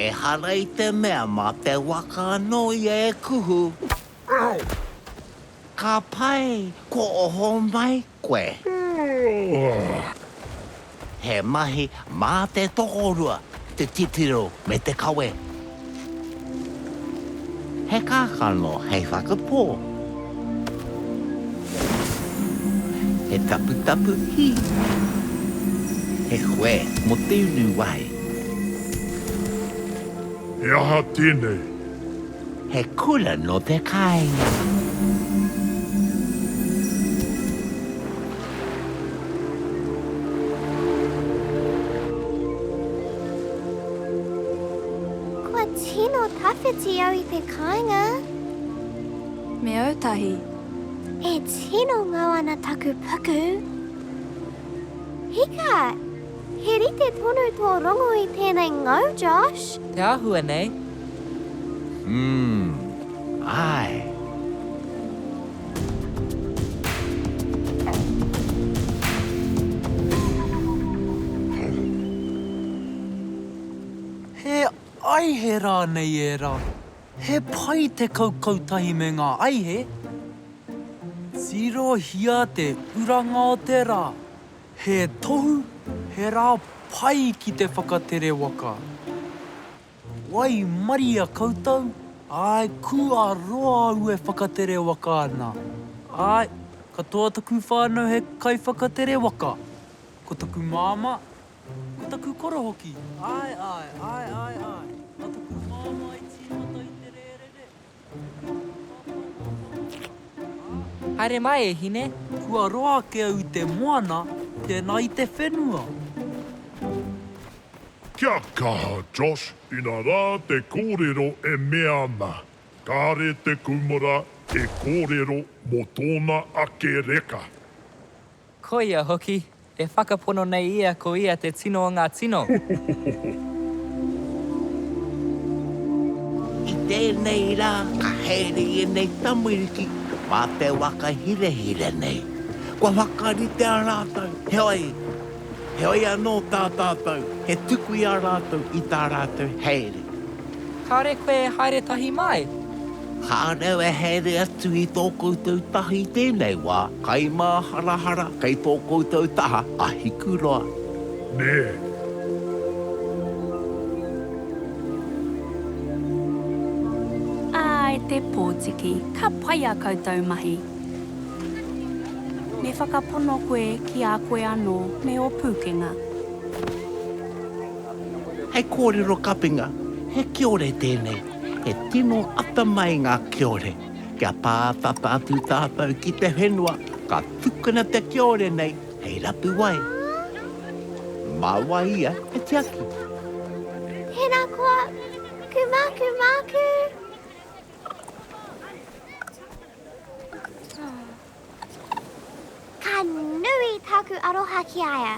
Ehara i te mea mā te waka anō ia e kuhu. Ka pai, kua oho mai koe. He mahi mā te tokorua te titiro me te kawe. He kākano hei whakapō. He taputapu hī. He hoe mō te unu wai. He aha tēnei? He kura nō te kāinga. Kua tino tawhiti au i te kāinga. Me au tahi. E tino ngau ana taku puku. Hika! He rite tonu tō rongo i tēnei ngau, Josh. Te āhua nei. Umm, āe. He aihe rānei ērā? He pai te kaukau tahi me ngā aihe. Tirohia te uranga o te rā. He tohu, he rā pai ki te whakatere waka. Waimaria koutou, āe kua roa au e whakatere waka ana. Āe, katoa taku whānau he kaiwhakatere waka. Ko taku māmā, ko taku koro hoki, āe, āe, āe, āe, āe, nā taku māmā i tīmata i te rērere, ko taku pāpā ngā waka, ā. Haere mai e hine. Kua roa ake au i te moana, tēnā i te whenua. Kia kaha Josh, ina rā te kōrero e mea ana, kāre te kūmara e kōrero mō tōna ake reka. Koia hoki, e whakapono nei ia ko ia te tino o ngā tino. I tēnei rā ka haere ēnei tamariki mā te waka hirahira nei. Kua whakaritea rātou, heoi, Heoi anō tā tātou, he tuku i a rātou i tā rātou haere. Kāore koe e haere tahi mai? Kāore au e haere atu i tō koutou taha i tēnei wā, kai māharahara kei tō koutou taha a Hikuroa. Nē. Āe te pōtiki, ka pai a koutou mahi. Me whakapono koe ki a koe anō me ō pūkenga. Hei kōrero kapinga, he kiore tēnei. He tino atamai ngā kiore. Kia pātata atu tātou ki te whenua, ka tukuna te kiore nei hei rapu wai. Mā wai ia e tiaki? Tēnā koa, Kumāku māku! Ka nui tāku aroha ki a ia.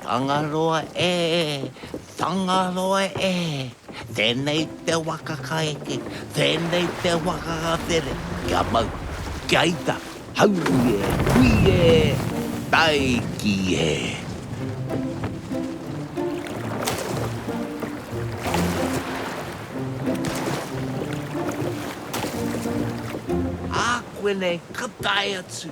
Tangaroa e, Tangaroa e, Tēnei te waka ka eke, tēnei te waka ka tere, kia mau, kia ita, haumi e, hui e, taiki e. Ākuanei ka tae atu.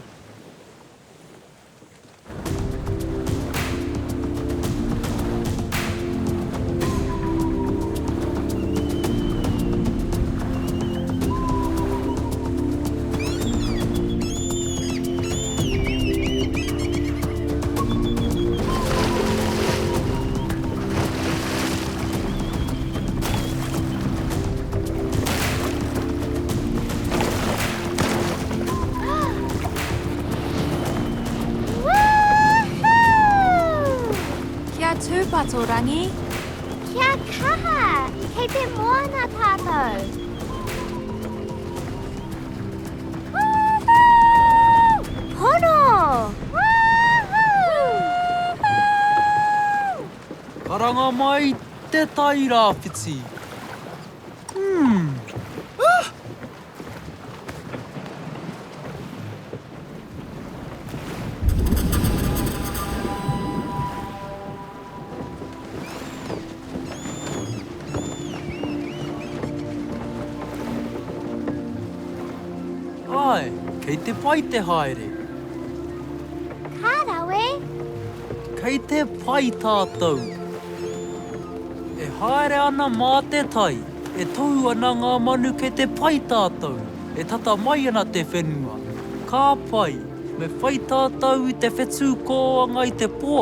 Kia tūpato, Rangi! Kia kaha! Kei te moana tātou! Woohoo! Pono! Woohoo! Karanga mai Te Tai Rāwhiti. Hmm. Ah! Āe, kei te pai te haere. Ka rawe! Kei te pai tātou. E haere ana mā te tai. E tohu ana ngā manu kei te pai tātou. E tata mai ana te whenua. Ka pai. Me whai tātou i te whetū kōanga i te pō,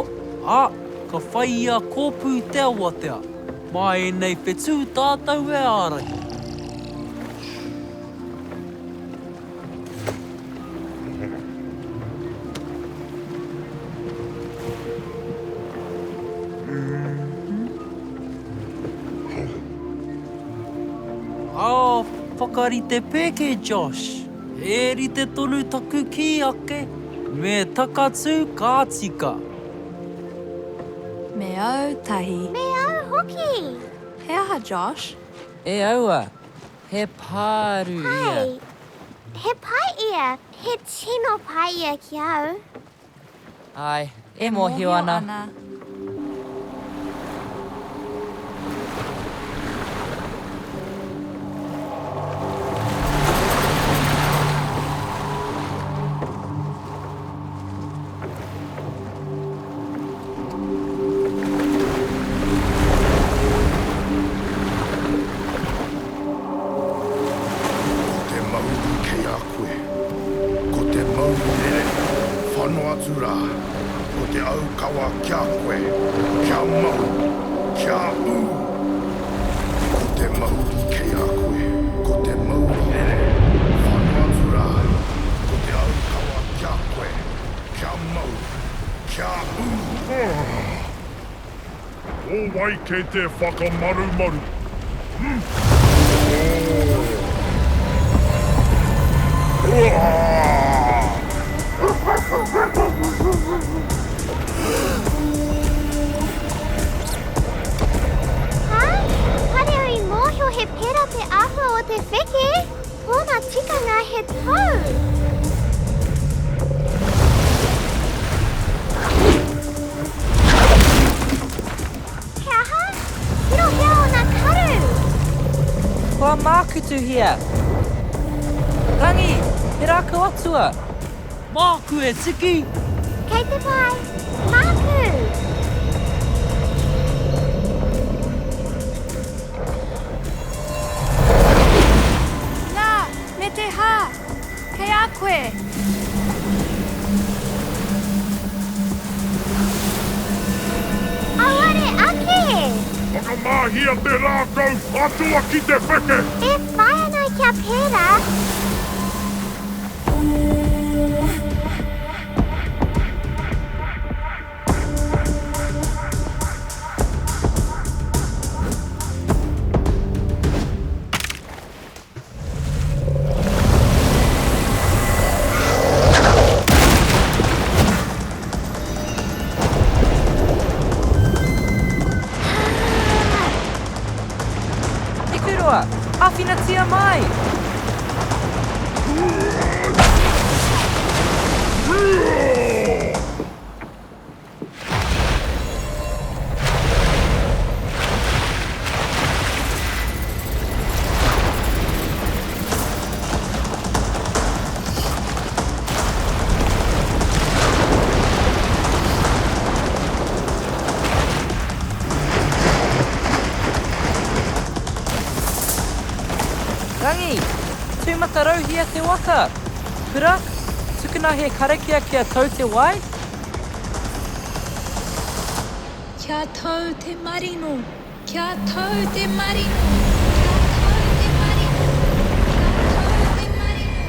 ā, ka whai i a Kōpū i te awatea. Mā ēnei whetū tātou e ārahi. Ā, whakarite pēke, Josh. He rite tonu taku kī ake, me takatū ka tika. Me au tahi. Me au hoki! He aha, Josh? E aua, he pāru ia. Pai. He pai ia. He tino pai ia ki au. Āe, e mōhio ana. Ko te mauri kei a koe. Ko te mauri rere, whano atu rā. Ko te aukawa kia koe, kia mau, kia ū. Ko te mauri kei a koe. Ko te mauri rere, whano atu rā. Ko te aukawa kia koe, kia mau, kia ū. Ko wai kei te whakamarumaru? Hā? Kāre au i mōhio he pērā te āhua o te wheke! Tōna tikanga he tau! He aha? Tirohia ōna karu! Kua mākutuhia! Rangi, he rākau atua! Māku e tiki! Kei te pai! Māku! Nā, me te hā! Kei a koe! Auare ake! Whakamahia te rākau atua ki te wheke! E whai ana kia pērā. Hikuroa, āwhinatia mai! Rangi, tūmatarauhia te waka! Kura, tukuna he karakia kia tau te wai? Kia tau te marino, kia tau te marino, kia tau te marino, kia tau te marino,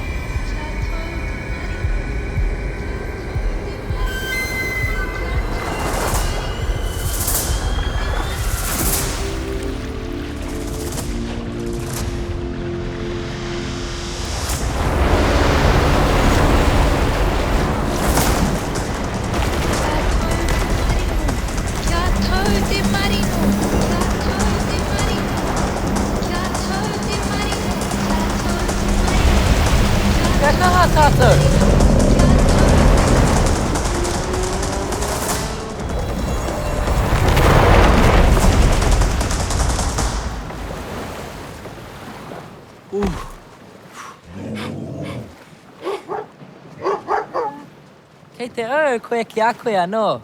kia tau te marino, kia tau te marino, kia tau te marino, kia tau te Kia tau te marino, kia tau te marino, kia tau te marino, kia tau te marino, kia Kia tau kaha te tātou! marino, kia tau te Ooh. Kei te ū koe ki a koe anō.